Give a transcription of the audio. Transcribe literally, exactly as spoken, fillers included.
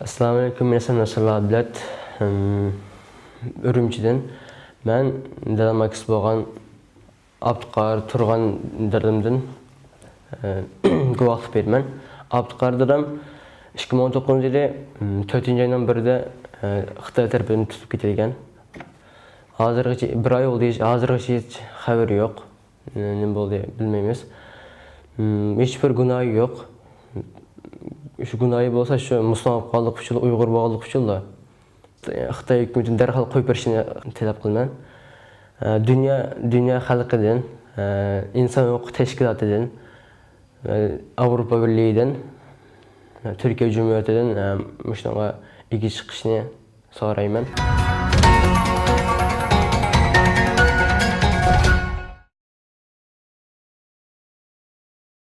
ئەسسالامۇئەلەيكۇم، مېنىڭ ئىسمىم نەسرۇللا ئابلەت. ئۈرۈمچىدىن. مەن دادام ئاكىسى بولغان ئابدۇقاھار تۇرغان دادامدىن، ئە، گۇۋاھلىق بېرىمەن. ئابدۇقاھار دادام ئىككى مىڭ ئون توققۇزىنچى يىلى، ئىم، تۆتىنچى ئاينىڭ بىرىدە، ئە، خىتاي تەرىپىدىن تۇتۇپ كېتىلگەن. ھازىرغىچە بىر ئاي بولدى، ھېچ، ھازىرغىچە ھېچ خەۋىرى يوق. ئە، نېمە بولدى بىلمەيمىز. ئىم، ھېچبىر گۇناھى يوق. شۇ گۇناھى بولسا شۇ مۇسۇلمان بولغانلىقى ئۈچۈن، ئۇيغۇر بولغانلىقى ئۈچۈنلا. خىتاي ھۆكۈمىتىنى دەرھال قويۇپ بېرىشىنى تەلەپ قىلىمەن. دۇنيا، دۇنيا خەلقىدىن، ئىنسان ھوقۇق تەشكىلاتىدىن، ئاۋروپا بىرلىكىدىن، تۈركىيە جۇمھۇرىيىتىدىن مۇشۇنىڭغا ئىگە چىقىشنى سورايمەن.